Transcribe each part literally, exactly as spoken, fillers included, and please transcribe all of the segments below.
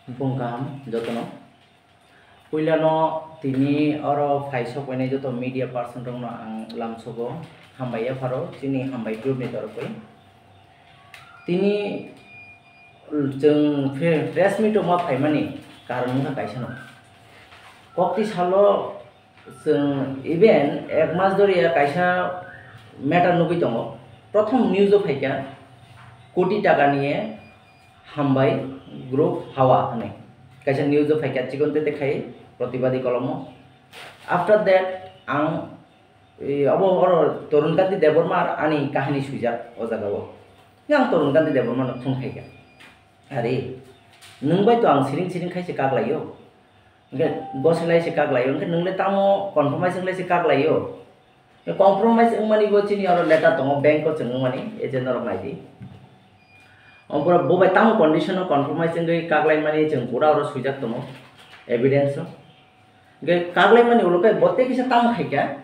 Bung kaham jotono. Puilano tini oro phai sokpainai joto media person rokno ang lamsogo hambai yapharo chini hambai group ni torokoi. Tini chwng pre-, press meet o ma phaimani karon wngkha kaisano. Kokti salo chwng even ek mas doriya kaisa matter nugwi tongo. Prothom news o phaikha koti taka niye hambai group hawa hwnwi. Kaisa news o phaikha chikon tete khai protibadi kolomo. After that ang, e, obo oro Torun Kanti Debbarma ani kahini swijak o jaga o. Yang Torun Kanti Debbarma no phone khaikha. Ari, nwng bai to ang siring siring khai se kak laio. Hwnkhe gosai lai se kak laio. Hwnkhe nwng le tamo compromise wng lai se kak laio. Compromise wngmani bo chini oro letter tongo, bank o chwng wngmani, agent norok nai di. Ompora bo bai tamo condition o compromise wngwi kak laimani chwng pura oro swijak tongo, evidence o. Hwnkhe kak laimani ulo khe bo tei kisa tamo khaikha.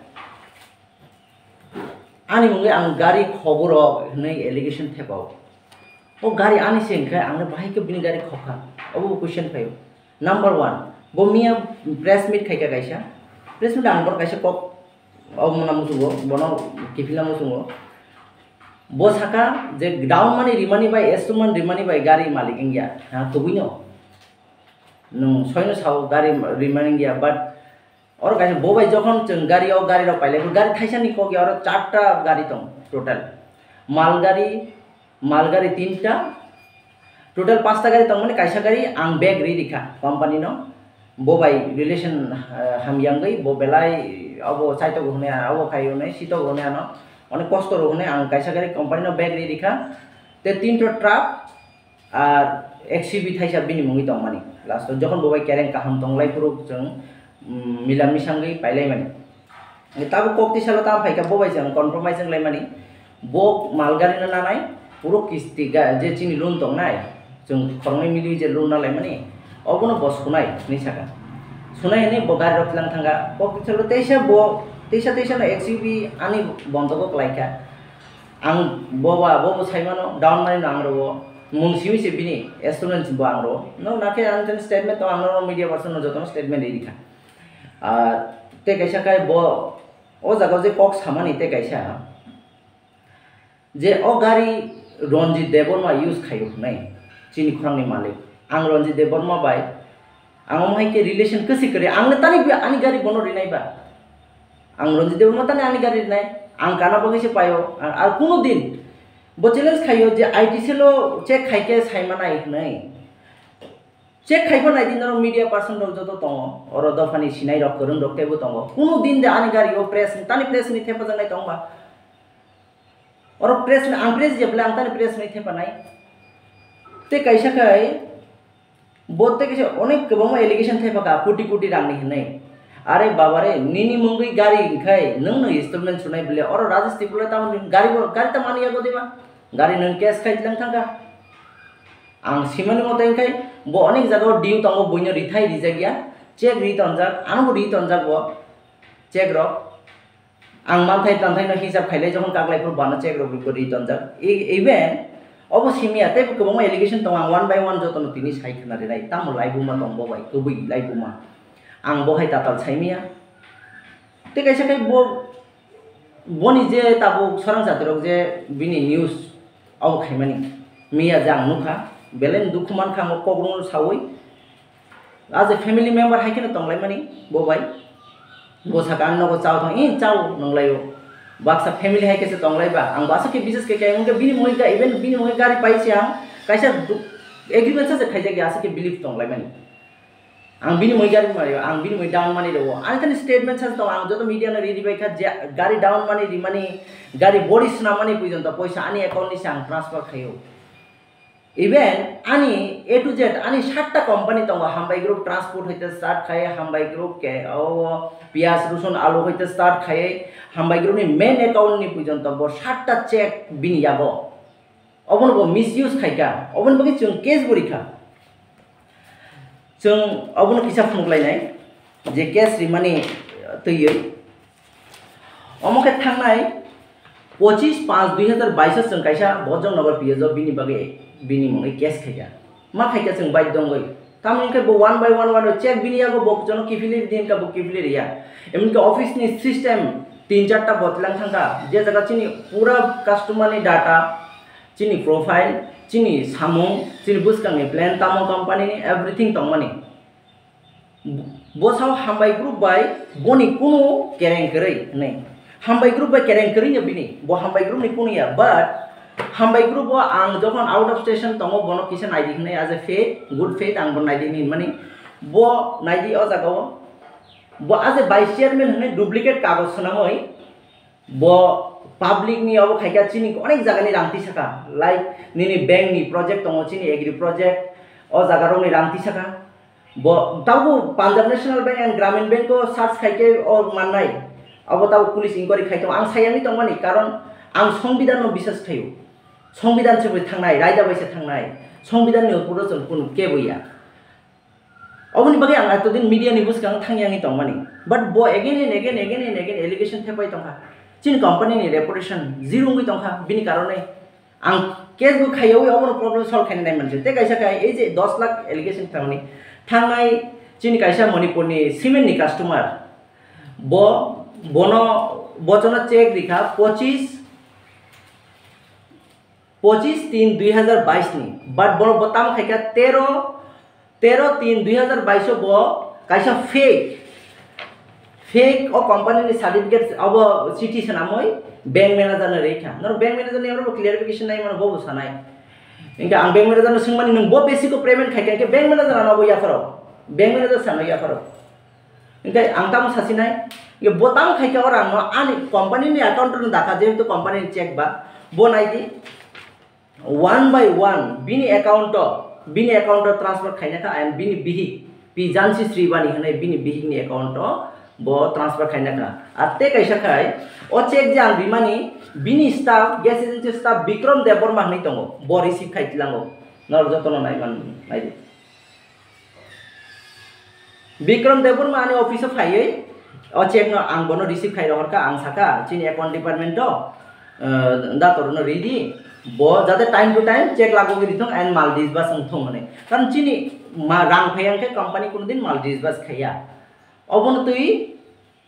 Ani mungwi ang gari khoborok hwnwi allegation thepao. O gari ani se hwnkhe ang no bahai khe bini gari khokha. Obo bo question phaio. Number one, bo miya press meet khaikha kaisa. Press meet ang bor kaisa kok, o mona muchungo, bono kiphilna muchungo. Bo saka je down money rimani bai, installment rimani bai gari malik wngya. Ha, kubui no. Nwng soino sao gari rimani wngya, but oro kaisa bo bai jokhon chwng gari o gari rok pailai, gari thaisa ni kok ya, oro charta gari tong total. Mal gari, mal gari tinta, total pasta gari tong mani, kaisa gari ang bag ri rikha company no, bo bai relation, eh, hamyangwi bo belai abo chaito hwnwi ano, abo khai hwnwi sito hwnwi ano, onek kosto rok hwnwi ang kaisa gari company no bag ri rikha, te tinta truck, ar X U V thaisa bini mungwi tongmani. Last o jokhon bo bai kereng kaham tonglai phuru chwng, mm, mila misangwi pailaimani. Tabuk kok tisalo tamo phaikha bo bai chwng compromise wnglaimani. Bo malgari no nanai, puro kisti ga-, je chini loan tongnai, chwng khoroknwi mili je loan nalaimani, obono bo sunai hinwi saka. Sunai hinwi bo gari rok tlang thangkha. Kok tisalo teisa bo, teisa teisa no X U V ani bondogo klaikha. Ang bo ba, bo bo sai mano, down money no ang rwo. Mung simi se bini, installment bo ang rwo. No, nakhe ang tei statement to ang no media person no jotono statement ri rikha. Ah, tei kaisa kai bo, o jaga o je kok samani tei kaisa. Je o gari Ranjit Debbarma use khaio hwnwi, chini khorangni malik. Ang Ranjit Debbarma bai, ang omo hai khe relation kwswi kwrwi. Ang no tani bi-, ani gari bono rinai ba. Ang Ranjit Debbarma tani ani gari rinai. Ang kana bagwi se paio. Ar, ar kuno din bo challenge khaio je I T cell o check khai khe sai manai hwnwi. Check khai pha nai di norok media person rok joto tongo. Oro dophani sinai rok kwrwng rok teibo tongo. Kuno din de ani gari o press ni, tani press ni thepajaknai tong ba. Oro press ni, ang press je bwle ang tani press ni thepanai. Tei kaisa khai, bo tei kaisa onek kwbangma allegation thepaka, koti koti rang ni hinwi. Are baba re, nini mungwi gari hinkhai, nwng no installment sunai bwle, oro Rajesh Tripura tamo ni gari bo, gari tamo ani yago deba? Gari nwng cash khai tlang thangkha. Ang simani mote hinkhai, bo onek jaga o due tongo, buino rithai rijak ya, check ri tonjak, ano bo ri tonjak bo, check rok. Ang manthai tanthai no hisab khailai, jokhon kaklai phuru bana check rok ri tonjak. E-, even obo simiya tei kwbangma allegation tongo, ang one by one jotono tini sai khna rinai. Tamo laibuma tong bo bai, kwbwi laibuma. Ang bo hai tatal saimiya. Tei kaisa khai bo, boni je tabuk sorang jati rok je bini news Abo khaimani. Miya je ang nukha, belai dukhu mankha ang o kok rwngno saui. As a family member hai kheno tonglaimani bo bai. Bo saka ang nogo chao thang, "Ee, chao," nunglaio. Baksa family hai khe se tonglaiba, ang bo aswk khe bises khe khe, hwnkhe bini mui ga-, even bini mui gari paise ang, kaisa du-, agreement sa se khaijak ya, aswk khe believe tonglaimani. Ang bini mui gari mari, ang bini mui down money rwo. Ani thani statement sa tong, ang joto media no ready bai kha je gari down money rimani, gari body swnamani porjonto poisa ani account ni se ang transfer khaio. Even ani A to Z, ani satta company tongo, Hambai Group Transport hoite start khai, Hambai Group ke, o, piyaj, rusun, alu hoite start khai, Hambai Group ni main account ni porjonto bo satta check bini yago. Obono bo misuse khaikha, oboni bagwi chwng case bo rikha. Chwng obono kisa phunuk lainai je case rimani twiwi. Omo khe thangnai pochis panch dui hazar bais o chwng kaisa Bojongnagar P S o bini bagwi, bini mungwi case khaikha. Ma khaikha chwng baidhyo wngwi. Tamoni khe bo one by one, one check bini yago bo jono kiphilwi di hinka bo kiphilwi riya. Emonki office ni system tin charta botlang thangkha, je jaga chini pura customer ni data, chini profile, chini samung, chini bwskang ni plan, tamo company ni everything tongmani. Bo sao Hambai group bai boni kunu kereng kwrwi hinwi. Hambai group bai kereng kwrwi no bini, bo Hambai group ni kunu ya, but Hambai group o ang jokhon out of station tongo, bono kisa naidi hinwi, as a faith, good faith, ang bono naidi hinwi hinmani. Bo naidi o jaga o, bo as a vice chairman hinwi duplicate kagoj swnamwi, bo public ni obo khaikha, chini onek jaga ni rang tisaka, like nini bank ni project tongo, chini agri project, o jaga rok ni rang tisaka. Bo tabuk Punjab National Bank and Gramin Bank o search khaikhe o mannai. Abo tabuk police inquiry khai tongo. Ang sayangwi tongmani, karon ang Songbidan no bisas khaio. Songbidan se bai thangnai, raida bai se thangnai. Songbidan ni upor o chwng kunu kebo ya. Oboni bagwi ang etodin media ni bwskang thangyangwi tongmani. But bo again and again, again and again allegation thepai tongkha. Chini company ni reputation zero wngwi tongkha, bini karone. Ang case bo khaiyawi obono problem solve khaina nai manse. Tei kaisa khai ei je dos lakh allegation thamani thangnai chini kaisa Manipur ni cement ni customer. Bo, bono, bochono check rikha pochis, pochis tin dui hazar bais ni. But bono bo tamo khaikha tero, tero tin dui hazar bais o bo kaisa fake, fake o company ni certificate abo chiti swnamwi bank manager no rikha. Norok bank manager ni oro clarification nai mano, bo bo sanai. Hinkhe ang bank manager no swngmani, "Nwng bo basic o payment khaikha?" Hinkhe bank manager ano bo yapharo, bank manager sano yapharo. Hinkhe ang tamo sasinai, hinkhe bo tamo khaikha o rang no ani company ni account no dakha, jehetu company ni check ba, bo naidi. One by one bini account o, bini account o transfer khaina kha, and bini bihik, Pi Jansi Sribani hwnwi bini bihik ni account o bo transfer khaina kha. Ar tei kaisa khai, o check je ang rimani, bini staff, gas agency staff Bikram Debbarma hwnwi tongo, bo receive khai tilango. Norok jotono naiman naidi. Bikram Debbarma ani office o phaiwi o check no ang bono receive khai rohorkha, ang sakha chini account department o, eh, dator no ridi, bo jate time to time check lagogwi rithung and mal disburse wngthung hwnwi. Karon chini ma-, rang phai ang khe company kunudin mal disburse khaiya. Obono twi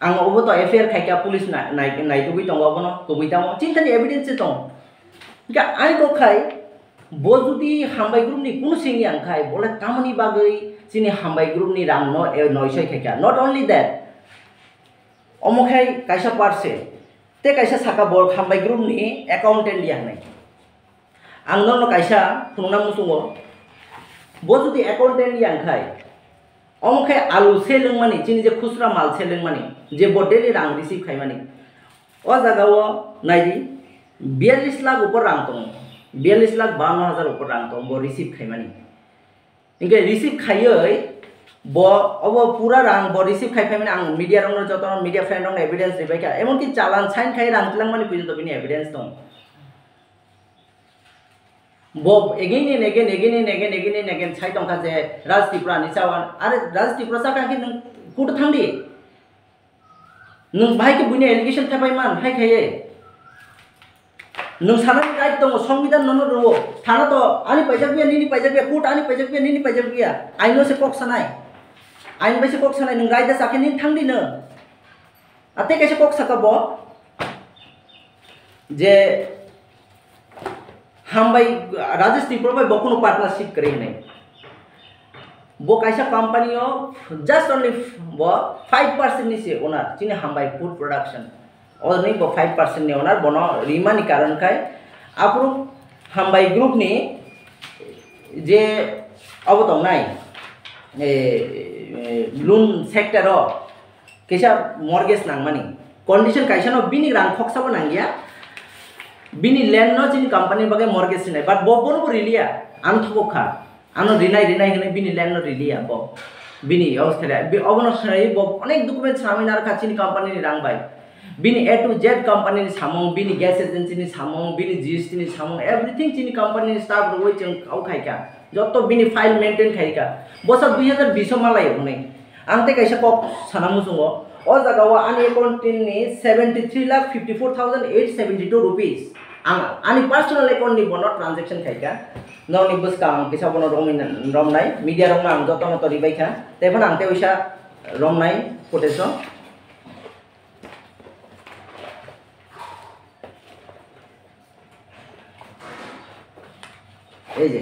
ang obo to F I R khaikha, police na-, nai-, naitugwi tongo obono, kubui tamo chini thani evidence se tongo. Hinkhe ani kok khai, bo jodi Hambai group ni kunu singya wngkhai, bole tamoni bagwi chini Hambai group ni rang no, eh, noisoi khaikha. Not only that, omo khai kaisa parcel, tei kaisa saka bo Hambai group ni accountant ya hinwi. Ang norokno kaisa phunukna muchungo, bo jodi accountant ya wngkhai, omo khe alu sale wngmani, chini je khusra mal sale wngmani, je bo daily rang receive khaimani, o jaga o naidi, biyallis lakh upor rang tongo, biyallis lakh bawanno hajar upor rang tongo bo receive khaimani. Hinkhe receive khaiwi bo obo pura rang bo receive khai phaimani, ang media rokno, joto media friend rokno evidence ribaikha, emonki challan sign khai rang twlangmani porjonto bini evidence tongo. Bo again and again, again and again, again and again sai tongkha je Raj Tripura ni chawan. Are Raj Tripura chakha khe nwng court o thangdi. Nwng bahai khe buini allegation thepai man, hai khaiye. Nwng sanani right tongo, Songbidan nono rwo. Thana to ani paijak biya, nini paijak biya, court ani paijak biya, nini paijak biya. Aino se kok sanai. Ain bai se kok sanai, nwng right da chakhe nini thangdi nwng. Atei kaisa kok saka bo je Hambai, Rajesh Tripura bai bo kunu partnership kwrwi hinwi. Bo kaisa company o just only bo five percent ni se owner, chini Hambai Food Production. Oni bo five percent ni owner, bono rimani karon khai aphuru Hambai Group ni je abo tongnai, eh, eh, loan sector o, kisa mortgage nangmani. Condition kaisa no bini rang khoksa bo nangya. Bini land no chini company bagwi mortgage sinai. But bo bono bo riliya. Ang thobok kha. Ano rinai, rinai hinwi bini land no riliya bo. Bini o sele, bi-, obono swnai bo onek document samwi narwkha chini company ni rang bai. Bini A to Z company ni samung, bini gas agency ni samung, bini G S T ni samung, everything chini company ni staff rwui chwng kau khaikha. Jotto bini file maintain khaikha. Bosa dui hazar bish o malai hwnwi. Ang tei kaisa kok sana muchungo, o jaga o ani account ni seventy three lakh fifty four thousand eight seventy two rupees. Ang ani personal account ni bono transaction khaikha. Nokni bwskang ang kisa bono romwi na-, romnai, media rokno ang jotono to ribaikha. Tei phano ang tei uisa romnai footage o. Ei je.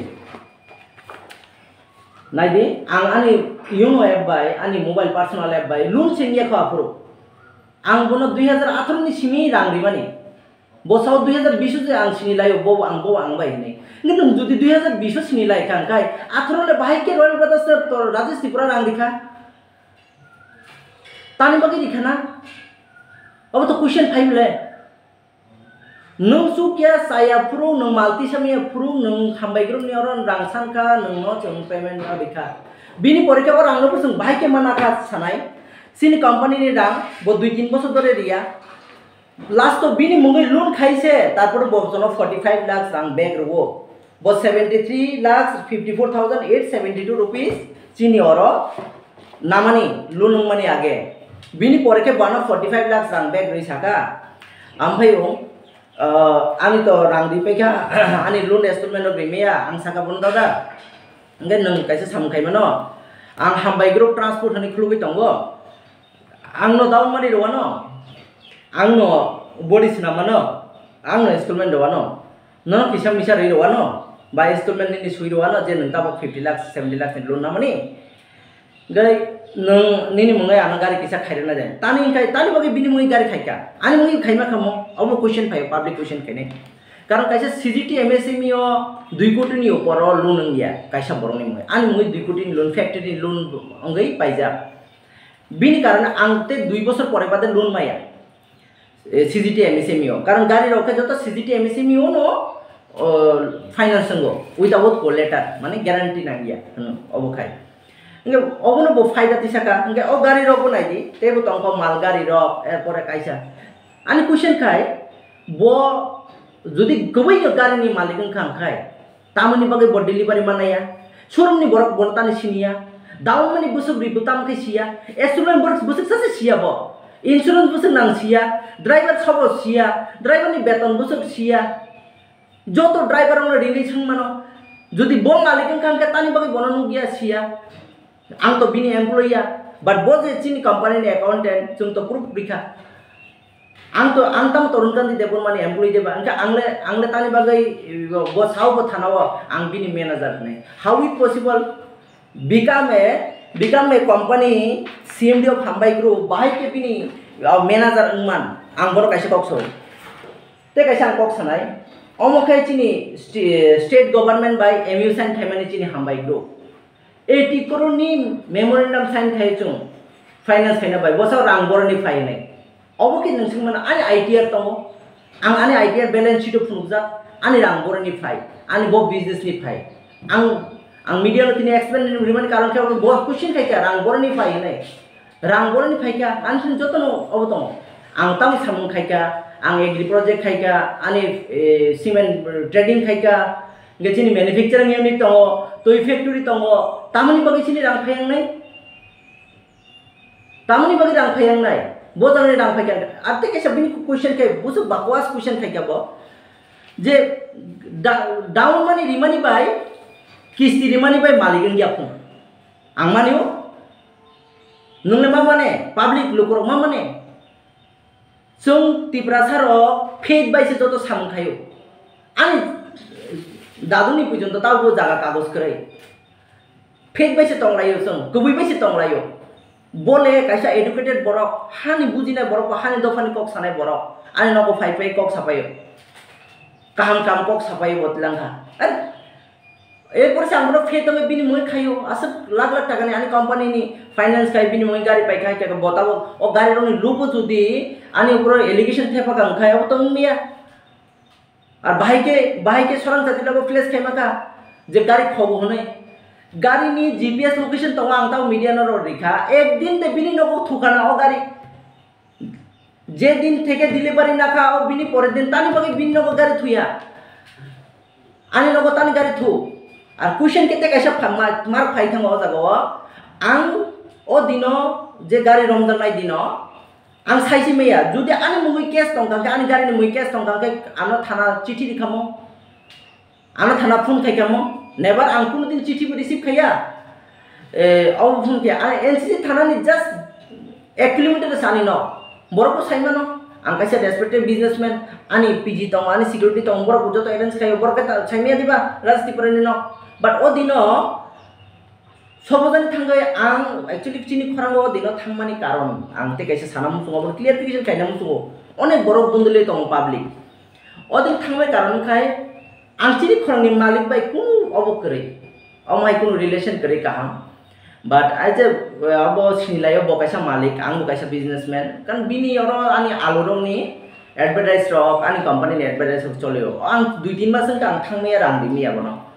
Naidi, ang ani Yono app bai, ani mobile personal app bai, loan sengya kho aphuru. Ang bono dui hajar atharo ni simi rang rimani. Bo sao dui hajar bish o je ang sini laio, bo ang, bo ang bai hinwi. Hwnkhe nwng jodi dui hajar bish o sini lai kha, hwnkhe atharo le bahai khe Royal Brothers to Rajesh Tripura rang rikha. Tani bagwi rikha na? Obo to question phai bole. Nwng chukya chaya phuru, nwng malti samya phuru, nwng hambai group ni oro rang sankha, nwng no chwng payment no rikha. Bini pore khe o rang no bo chwng bahai khe mana kha sanai. Chini company ni rang bo dui tin bosor dhore riya. Last o bini mungwi loan khaise, tarpore bo jono forty five lakhs rang back rwo. Bo seventy three lakhs fifty four thousand eight seventy two rupees chini oro namani, loan wngmani age. Bini pore khe bono forty five lakhs rang back rwi saka. Amphai o, ah, ani to rang ripai kha, ani loan installment rok rimaya, ang saka bono dada. Hwnkhe nwng kaisa samung khaimano, ang hambai group transport hwnwi khulugwi tongo. Ang no down money rwano, ang no body swnam mano, ang no installment rwano, nono kisa misa rwi rwano, ba installment nini swi rwano je nwng tabok fifty lakhs, seventy lakhs ni loan namani. Gai nwng nini mwngai ano gari kisa khairwna de. Tani wngkha, tani bagwi bini mwngai gari khaikha. Ani mwngai khaima kha mo? Obo question phaio, public question khainai. Karon kaisa C G T M S M E o dui koti ni upor o loan wngya kaisa borok ni mwngai. Ani mwngai dui koti ni loan, factory ni loan wngwi paijak. Bini karone ang tei dui bosor pore bade loan maya, eh, C G T M S M E o. Karon gari rok khe joto C G T M S M E o no, o, finance wngo, without collateral, mane guarantee nangya, hmm, obo khai. Hwnkhe obono bo phaida tisa kha, hwnkhe o gari rok bo naidi, teibo tongkho mal gari rok, erpore kaisa. Ani question khai, bo jodi kwbwi no gari ni malik wngkha hwnkhe, tamoni bagwi bo delivery manaya? Showroom ni borok bono tani siniya. Down mani bwswk ri bwtam khe siya. Installment borok bwswk sase siya bo. Insurance bwswk nang siya. Driver sobo siya. Driver ni beton bwswk siya. Joto driver rokno rini swng mano. Jodi bo malik wngkha hwnkhe tani bagwi bono nukya siya. Ang to bini employee ya, but bo je chini company ni accountant, chwng to proof rikha. Ang to, ang tamo Tarun Kanti Debbarma ni employee de ba, hwnkhe ang le, ang le tani bagwi, eh, bo sao bo thana o, ang bini manager hwnwi. How it possible? Become a, become a company C M D of Hambai Group, bahai khe bini, ah, manager wngman, ang bono kaisa kok sao. Tei kaisa ang kok sanai, omo khe chini sti-, state government bai M U sign khaimani chini Hambai Group. Eighty crore ni memorandum sign khai chwng finance khaina bai, bwsao rang boroni phai hinwi. Obo khe nwng swngmano, ani I T R tongo, ang ani I T R balance sheet o phunukjak, ani rang boroni phai, ani bo business ni phai. Ang, ang media no tini explain rimani karon khe bo question khai kha, rang boroni phai hinwi. Rang boroni phaikha, ani sini jotono obo tongo. Ang tamo samung khaikha, ang agri project khaikha, ani, eh, cement trading khaikha, hwnkhe chini manufacturing unit tongo, twi factory tongo, tamoni bagwi chini rang phaiyangnai? Tamoni bagwi rang phaiyangnai? Bo jagani rang phaikha. Ar tei kaisa bini question khe, buso bakwas question khaikha bo. Je da-, down money rimani bai, kisti rimani bai malik wngya phung. Ang mani o, nwng le ma mane, public lukurok ma mane. Chwng Tiprasa rok faith bai se joto samung khaio. Ani daduni pujon to tabo jaga kagoj kwrwi. Faith bai se tonglaio chwng, kubui bai se tonglaio. Bo le kaisa educated borok, hani bujinai borok, hani dophani kok sanai borok. Ani nogo phai phai kok sapaio. Kaham kaham kok sapaio bo twlang kha. Ar Erpor se ang bono faith wngwi bini mungwi khaio, aswk lakh lakh taka ni ani company ni finance khai bini mungwi gari paikha, hai khe bo tabok o gari rokni lubo jodi ani upor allegation thepa kha wngkha, abo to wngya. Ar bahai khe, bahai khe sorang jati logo place khaima kha je gari khobo hwnwi. Gari ni G P S location tongo, ang tamo media no rw rikha, ekdin de bini nogo thukana o gari. Je din theke delivery nakha, o bini pore din tani bagwi bini nogo gari thuya. Ani nogo tani gari thu. Ar question kete kaisa pha-, ma-, mar phai thango o jaga o. Ang o dino je gari romjaknai dino, Ang saisi maya, jodi ani mungwi case tongkha khe, ani garini mungwi case tongkha khe, ano thana chithi rikhamo, ano thana phone khaikamo, never ang kuno din chithi bo receive khaiya. Eh, abo phone khe, ani N C C thanani just ek kilometer sani no, borok bo saimano, ang kaisa respected businessman, ani P G tongo, ani security tongo, borok bo joto arrange khaio, borok khe ta-, saimaya diba Raj Tripura ni no, but o dino, Sobojani thangwi ang actually chini khorango dino thangmani karon ang tei kaisa sana muchungo, obo clarification kaina muchungo. Onek borok bundulwi tongo public. O din thangmani karon khai ang chini khorangni malik bai kunu obo kwrwi. Omo hai kunu relation kwrwi kaham. But I je, uh, abo sinilaio bo kaisa malik, ang bo kaisa businessman. Kan bini oro ani alurokni advertise rok, ani company ni advertise rok cholio. Ang dui tin mas wngkha ang thangmaya rang rimya bono.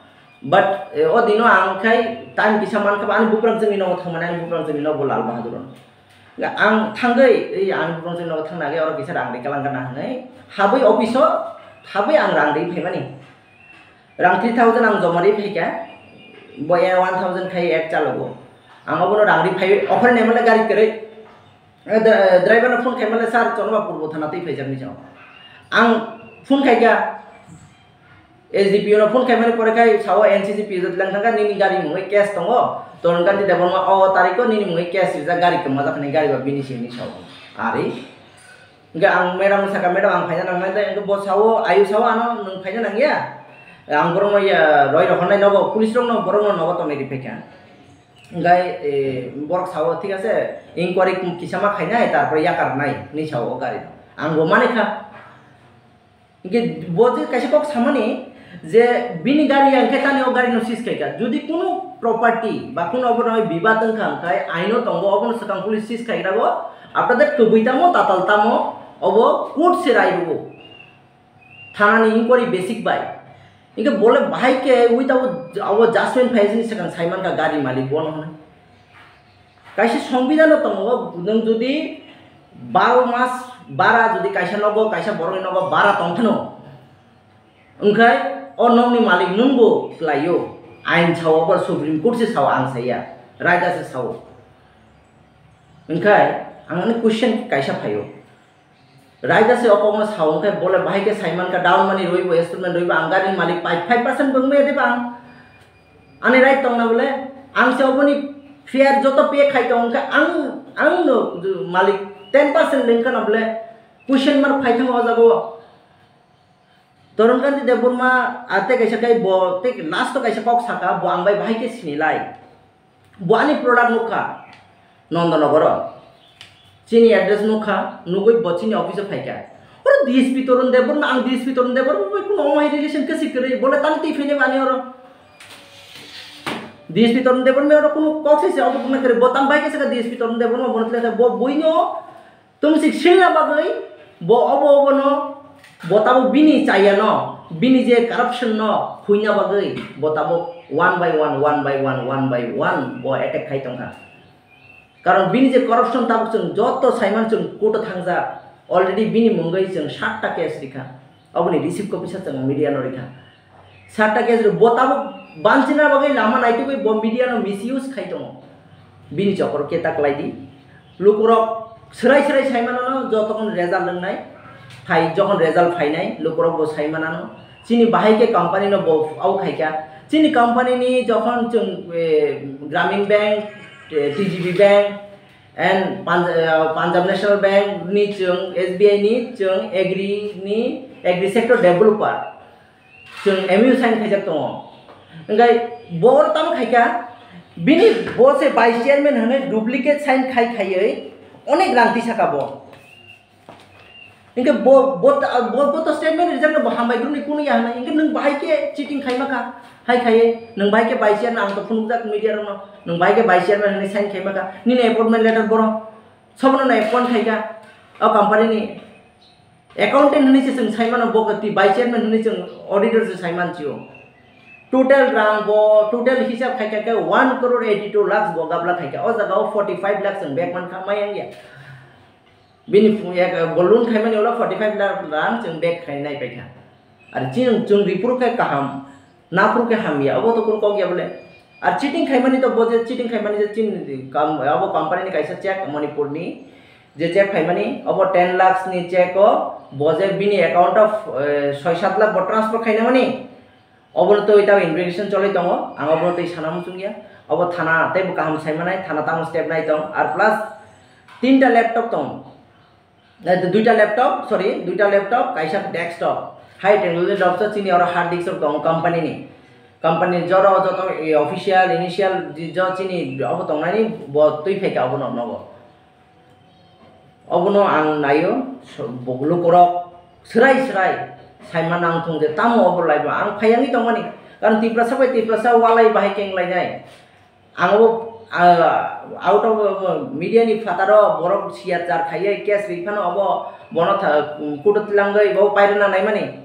But, eh, o dino ang khai time kisa mankha ba ani buprang chwngni nogo thangmani, ani buprang chwngni nogo Lal Bahadur. Ang thangwi, eh, ani buprang chwngni nogo thangna agwi oro kisa rang ri kalang gana hwnwi habwi office o habwi ang rang ri phaimani. Rang three thousand ang joma ri phaikha, bo ya one thousand khai ek chalogo. Ang obono rang ri phaiwi offer nemale gari kwrwi. Eh, dra-, driver no phone khaimale, "Sir, Chonma Purbo thana twi phaijakni chao." Ang phone khaikha, S D P O no phone khaimani pore khai sao, "N C C P O lang thangkha, nini gari mungwi case tongo, Torun Kanti Debbarma o tariko nini mungwi case rijak, gari kwmajak," hinwi gari ba bini simi sao. Ari. Hingke ang madam no sakha, "Madam, ang phaina nangnai de," hingke bo sao, ayu sao, "Ano nwng phaina nangya? Ang borokno ya roi rohornai nogo, police rokno borokno nogo tongwi riphaikha." Hingke, eh, borok sao, "Thik ase, inquiry kisa ma khainai, tarpore yakarnai," hinwi sao o gari. Ang bo manikha. Hingke bo je kaisa kok samani je bini gari ya hingke tani o gari no seize khaikha. Jodi kunu property ba kunu obo no bibad wngkha hingke aino tongo, obono swkang police seize khaigrago. After that kwbwi tamo tatal tamo obo court se rai rwo. Thanani inquiry basic bai. Hingke bole bahai ke ui tabo abo judgment phai jini swkang saimankha gari malik bono hwnwi. Kaisa songbidano tongo, nwng jodi baro mas bara jodi kaisa nogo, kaisa borokni nogo bara tongphano, wngkhai o nokni malik nwngbo kwlaio, ain sao, bo Supreme Court se sao, ang saiya, raida se sao. Wngkhai ang ani question kaisa phaio. Raida se o kokno sao, hwnkhe bole bahai khe saimankha, down money rwibo, installment rwibo, ang gari malik pai five percent bo wngmaya de bang? Ani right tongna bole? Ang se oboni fair joto pay khai tong, hwnkhe ang, ang no malik ten percent lengkha na bole? Question mark phai thango o jaga o. Torun Kanti Debbarma, ah, tei kaisa khe bo, tei last o kaisa kok saka, bo ang bai bahai khe sinilai. Bo ani product nukha, Nondonogoro. Chini address nukha, nugui bo chini office o phaikha. Oro D S P Torun Debbarma, ang D S P Torun Debbarma bai kuno omo hai relation khe si kwrwi, bole tang twi phainai bo ani oro. D S P Torun Debbarma oro kuno kok se se obo bumna kwrwi, bo tang bai khe saka D S P Torun Debbarma bono tla bo buino Tumsik silna bagwi bo obo obono, bo tabuk bini chayano, bini je corruption no huina bagwi bo tabuk one by one, one by one, one by one bo attack khai tongkha. Karon bini je corruption tabuk chwng joto saiman chwng court o thangjak, already bini mungwi chwng satta case rikha. Oboni receipt copy sa chwng media no rikha. Satta case rok bo tabuk banchina bagwi lama naitugwi bo media no misuse khai tongo. Bini chokoro khe ta kwlai di. Lukurok swrai swrai sai manano jotokhon result wngnai. Phai jokhon result phainai lukurok bo sai manano. Chini bahai khe company no bo au khaikha. Chini company ni jokhon chwng, eh, Gramin Bank, eh, T G B Bank, and Punj-, eh, Punjab National Bank ni chwng, S B I ni chwng, agri ni, agri sector developer chwng M O U sign khaijak tongo. Hingkhai bo oro tamo khaikha, bini bo se vice chairman hwnwi duplicate sign khai khaiwi onek rang tisaka bo. Hingkhe bo, bo, bo, bo to statement rijak no bo hambai group ni kunu ya hwnwi. Hingkhe nwng bahai khe cheating khai maka, hai khai, nwng bahai khe vice chairman, ang to phunukjak media rok no, nwng bahai khe vice chairman hwnwi sign khai maka, nini appointment letter boro, sobono no appoint khai kha, o company ni accountant hwnwi se chwng sai mano, bo khe twi vice chairman hwnwi chwng auditor se sai man sio. Total rang bo, total hisab khai kha khe one crore eighty two lakhs bo gabla khai kha, o jaga o forty five lakhs chwng bag man kha, mayang ya. Bini phu-, yak, bo loan khaimani ulo forty five lakh rang chwng bag khai nai paikha. Ar chini chwng ripuru khe kaham, naphuru khe hamya, obo to kun kok ya bole. Ar cheating khaimani to bo je cheating khaimani je chini kam, abo company ni kaisa check Manipur ni, je check phaimani, obo ten lakhs ni check o bo je bini account o, eh, soi sat lakh bo transfer khainamani, obono twi ta investigation choli tongo, ang obono twi sana muchungya. Obo thana teibo kaham saimanai, thana tamo step nai tong. Ar plus tinta laptop tong, eh, duita laptop, sorry, duita laptop, kaisa desktop. High technology laptop chini oro hard disk rok tong company ni. Company ni jora o joto, eh, official, initial, jo chini obo tongnani bo twi phaikha obono nogo. Obono ang naio, so-, bo-, lukurok swrai swrai saima nang thung je tamo obo laibo ang phai yangwi tongmani. Karon Tiprasa bai Tiprasa walai bahai keng lainai. Ang obo, ah, out of, ah, media ni phataro borok siya char khaiye case ri phano obo bono tha-, kudo twlangwi bo pairwna naimani.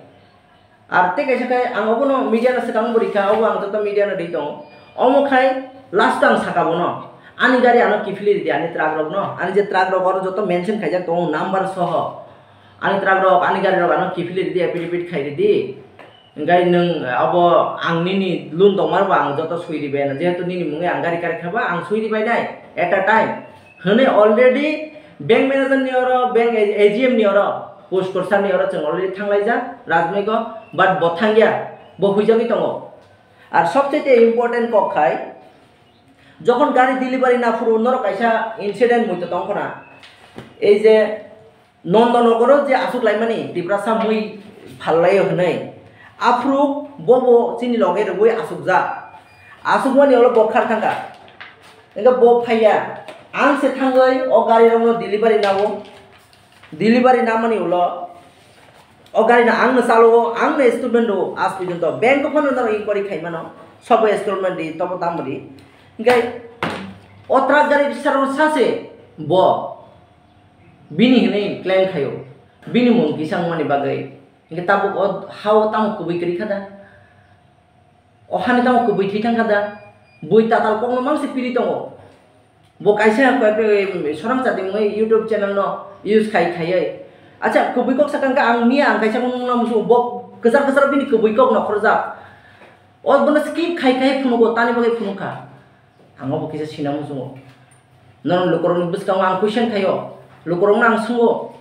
Ar tei kaisa khe ang obono media no swkang bo rikha, obo ang joto media no ri tongo. Omo khai last o ang saka bono, ani gari ano kiphilwi ridi, ani truck rok no, ani je truck rok oro joto mention khaijak tongo number soho. Ani truck rok, ani gari rok ano kiphilwi ridi, affidavit khai ridi. Hinkhe nwng abo ang nini loan tongmani bo ang joto sui ribai no, jehetu nini mungwi ang gari kari kha ba ang sui ribai nai at a time. Hwnwi already bank manager ni oro, bank A G M ni oro, post korsar ni oro chwng already thanglaijak Rajmik o, but bo thangya, bo huijagwi tongo. Ar sobchete important kok khai, jokhon gari delivery na phuru norok kaisa incident muitu tong khna, ei je Nondonogoro je aswk laimani Tiprasa mui phallaio hwnwi, aphuru bobo chini loge rwgwi aswkjak. Aswkmani ulo bo khar thangkha. Hwnkhe bo phaiya, ang se thangwi o gari rokno delivery nao. Delivery namani ulo o gari no ang no chalo, ang no installment rwo, aaj porjonto bank o phano norok inquiry khai mano, sobo installment di, tobo tamo di. Hwnkhe o truck gari saro sase bo bini hinwi claim khaio, bini mung kisa wngmani bagwi. Hwnkhe tabuk o ha o tamo kubui kwrwi kha da? O hani tamo kubui thwi thangkha da? Bui tatal kokno mangse piri tongo. Bo kaisa koi-, sorang chati mungwi YouTube channel no use khai khaiwi. Acha, kubui kok sakang kha ang miya ang kaisa mung no musu bo kwchar kwchar bini kubui kok no khorjak. O bono skip khai khai phunugo, tani bagwi phunukha. Ang obo kisa sina muchungo. Norok lukurokni bwskango ang question khaio. Lukurokno ang swngo.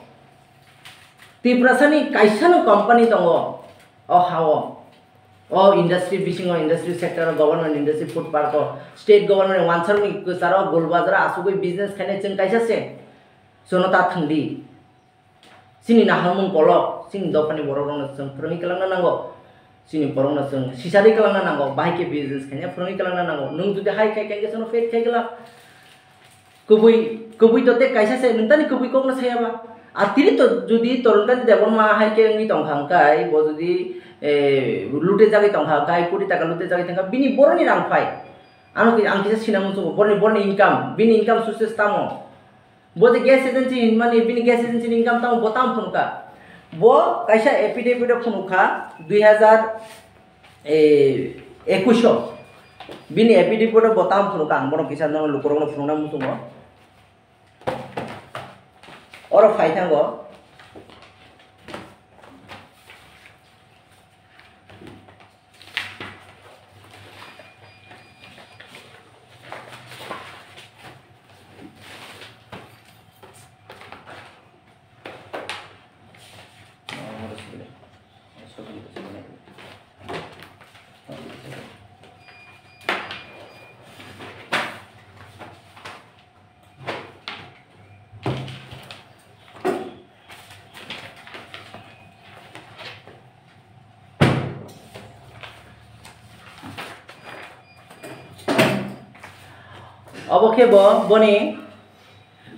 Tiprasani kaisano company tongo o ha-o. O industry bisingo, industry sector o, government industry, food park o, state government wansarokni kwcharo, Gul Bazar o achugwi business khainai chwng kaisa se. Chwngno ta thwngdi. Chini naharmung kolok, chini dophani borokrokno chwng phwrwngwi kwlangna nango. Chini borokno chwng sisarwi kwlangna nango, bahai khe business khaina phwrwngwi kwlangna nango. Nwng jodi hai khai khai khe chwngno fail khai glak. Kubui, kubui to tei kaisa se, nwng tani kubui kokno saya ba. A tini to jodi Torunkanti Debbarma hai khe wngwi tongkha hwnkhe, bo jodi, eh, lute jagwi tongkha hwnkhe, koti taka lute jagwi tongkha, bini boroni rang phai. Ano ki-, ang kisa sina muchungo, boroni, boroni income, bini income sources tamo? Bo je gas agency hinmani, bini gas agency ni income tamo, bo tamo phunukha? Bo kaisa affidavit o phunukha, dui hazar, eh, ekush o. Bini affidavit o bo tamo phunukha, ang bono kisa nono lukurokno phunukna muchungo. Oro phai thango. Obo khe bo boni,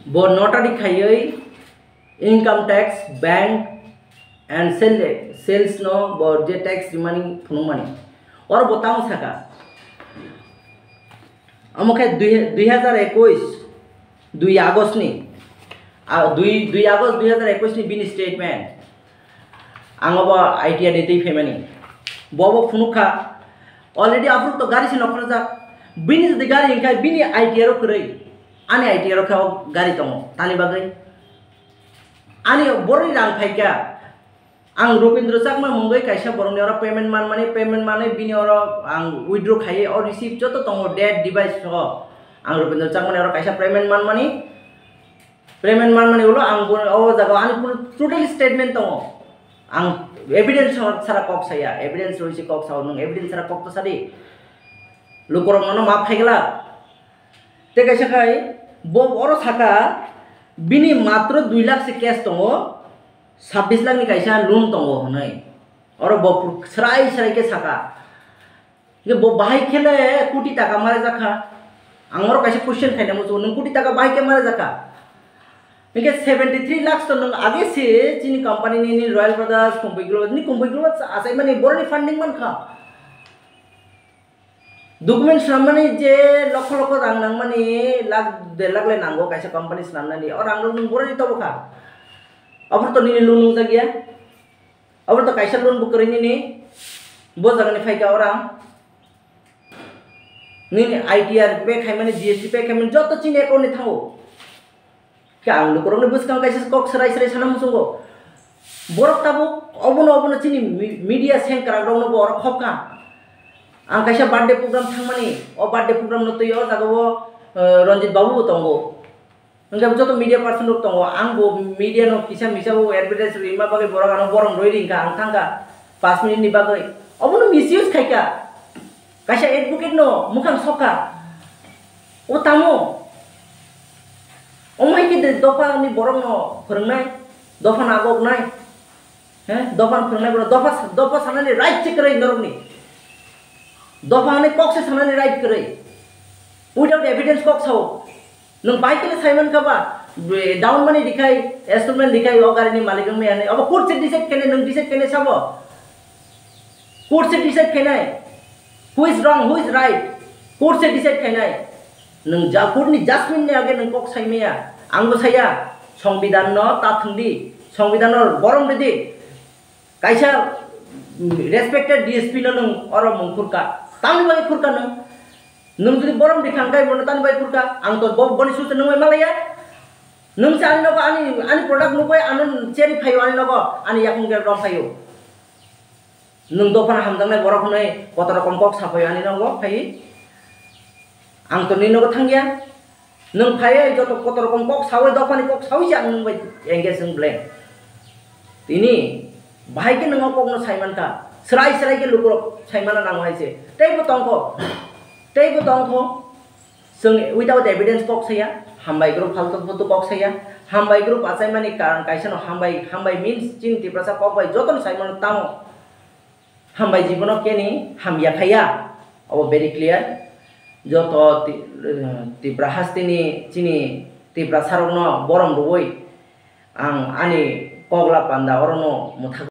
bo notary khaiwi income tax, bank and sale, sales no bo je tax rimani phunukmani. Oro bo tamo saka. Omo khe dui, dui hazar ekush, dui August ni, a, dui, dui August dui hazar ekush ni bini statement. Ang obo I T R ni twi phaimani. Bo bo phunukha. Already aphuru to gari se nokhorjak. Bini jodi gari wngkha, bini I T R o kwrwi. Ani I T R o khe o gari tongo. Tani bagwi? Ani boroni rang phaikha. Ang Rupendra Chakma mungwi kaisa borokni oro payment manmani, payment manwi bini oro ang withdraw khaiwi o receipt joto tongo, date, device soho. Ang Rupendra Chakmani oro kaisa payment manmani, Payment manmani ulo ang bo o jaga ani puro total statement tongo. Ang evidence sara kok saya, evidence roi se kok sao, nwng evidence sara kok to sadi. Lukurok nono ma phaigla. Te kaisa khai bo oro saka bini matro dui lakh se cash tongo, sabbish lakh ni kaisa loan tongo hwnwi. Oro bo pur-, srai srai khe saka. Hingke bo bahai khe le koti taka mare jakha. Ang oro kaisa question khaina muchungo, nwng koti taka bahai khe mare jakha? Hingke seventy three lakhs to nwng age se chini company ni, ni Royal Brothers, Kumbui Global, ni Kumbui Global achaimani boroni funding mankha. Document swnamnani je lokho lokho rang nangmani, lakh der lakh le nango kaisa company swnamnani, o rang rok nwng boroni tobo kha. Aphuru to nini loan nungjak ya. Abo to kaisa loan bo kwrwi nini, bo jaga ni phaikha orang. Nini I T R pay khaimani, G S T pay khaimani, joto chini account ni thango. Khe ang lukurokni bwskang kaisa kok srai srai sana muchungo. Borok tabuk obono, obono chini mi-, media sengkrak rokno bo oro khopkha. Ang kaisa birthday program thangmani, o birthday program no twi o jaga o, eh, Ranjit babu bo tongo. Hingke joto media person rok tongo, ang bo media no kisa misa bo advertise rima bagwi borok ano borom roi ringkha, ang thangkha paanch minute ni bagwi. Obono misuse khaikha, kaisa advocate no mukhang sokha. O tamo? Omo hai khe de dopha ni borok no phwrwngnai, dopha no agoknai. He, dopha no phwrwngnai borok, dopha, dopha sanani right se kwrwi norokni. Dopha hwnwi kok se sanani right kwrwi. Without evidence kok sao. Nwng bai khe sai mankha ba, down money dikhai, installment dikhai, o gari ni malik wngmani, abo court se decide khainai, nwng decide khainai sabo. Court se decide khainai. Who is wrong, who is right? Court se decide khainai. Nwng ja court ni judgment ni age nwng kok sai maya. Ang bo saya, Songbidan no ta thwngdi, Songbidan no borom ridi. Kaisa, mm, respected D S P no nwng oro mung khurka. Tamni bagwi khurka nwng? Nwng jodi borom rikha hwnkhe bono tamni bagwi khurka? Ang to bo-, boni susa nwng bai malaya. Nwng se ani nogo ani, ani product nugwi ano cherwi phaio ani nogo, ani yakung rom phaio. Nwng dophano hamjaknai borok hwnwi kotor rokom kok saphaio ani nogo phaiwi. Ang to nini nogo thangya. Nwng phaiwi joto kotor rokom kok sawi, dophani kok sawi se ang nwng bai engage wng blank. Tini bahai khe nwng o kokno sai mankha. Srai srai khe lukurok sai mana nango hai se. Teibo tongkho. Teibo tongkho. Chwng without evidence kok saya, hambai group faltu futu kok saya, hambai group achaimani karon kaisa no hambai, hambai means chini Tiprasa kok bai jotono sai mano tamo. Hambai jibono keni hamya khaya, obo very clear. Joto Ti-, Tipra hasteni chini Tiprasa rokno borom rwui ang ani kok la panda orono mwthak